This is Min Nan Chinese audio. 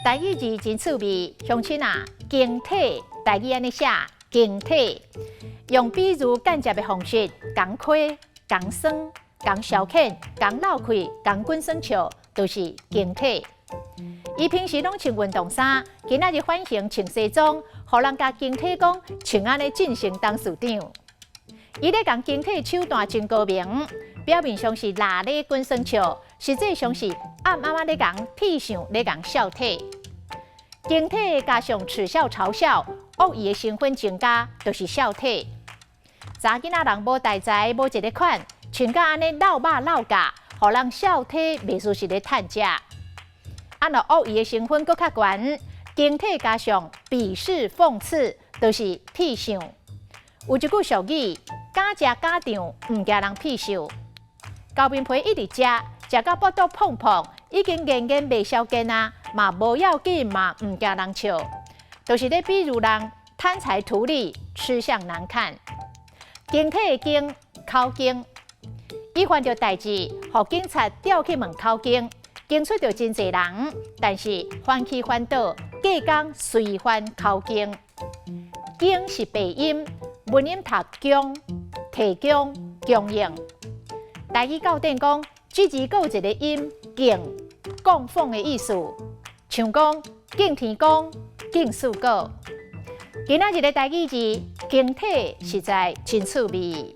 台語字真趣味，鄉親啊，經體台語按呢寫，經體用比喻間接的方式，共虧、共酸、共消遣、共鬧氣、共滾耍笑，都是經體。伊平時攏穿運動衫，今仔日反型穿西裝，予人共經體講穿按呢進行董事長。伊咧共經體手段真高明，表面上是拉咧滾耍笑，實際上是暗暗仔咧共戲謔咧共笑體。經體加上恥笑嘲笑，惡意的成分增加，就是笑體。查囡仔人無大才，無一个款，穿甲按呢落肉落架，予人笑體袂輸是咧趁食。啊，若惡意的成分閣較懸，經體加上鄙視諷刺，就是屁相。有一句俗語：敢食敢唱，毋驚人屁笑。厚面皮一直食，食到腹肚膨膨，已經硬硬袂消見啊，嘛無要緊嘛，毋驚人笑。就是咧比喻人貪財圖利，吃相難看。經體的經口供，伊犯著代誌，予警察調去問口供，供出著真濟人，但是翻起翻倒，隔工隨翻口供。經是白音，文音讀供，提供、供應。台語教典講，這字閣有一個音敬，供奉的意思，像講敬天公、敬四果。今仔日的台語字，經體實在真趣味。